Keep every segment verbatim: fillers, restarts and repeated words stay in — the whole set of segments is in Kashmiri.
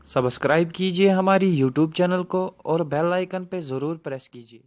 सब्सक्राइब कीजिए हमारी यूट्यूब चैनल को और बेल आइकन पे ज़रूर प्रेस कीजिए।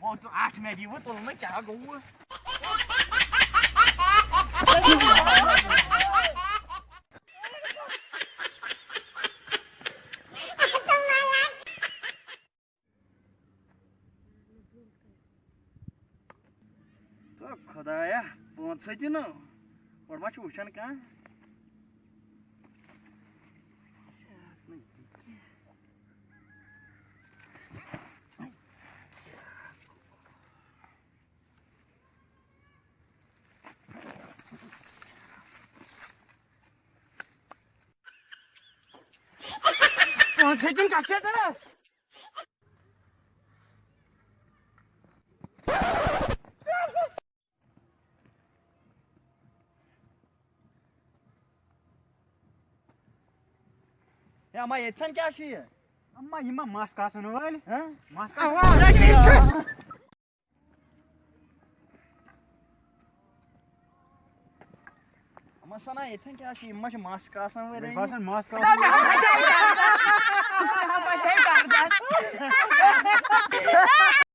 وۄنۍ تُل اَتھ مےٚ دِیِو، تُل نہٕ کیٛاہ گوٚو؟ تہٕ خۄدایا، پانٛژھ ہَتہِ نہٕ، گۄڈٕ ما چھُ وٕچھان کانٛہہ؟ پانٛژھ ہَتہِ کَتھ چھِ ژےٚ؟ ہے اما، ییٚتھٮ۪ن کیٛاہ چھُ یہِ؟ اما، یِم ما مَس کاسَن وٲلۍ؟ ہہ؟ مَس کاسَن وٲلۍ چھِس۔ اما سنا، ییٚتھٮ۪ن کیٛاہ چھُ؟ یِم ما چھِ مَس کاسَن وٲلۍ؟ مےٚ باسان مَس کاسَن وٲلۍ۔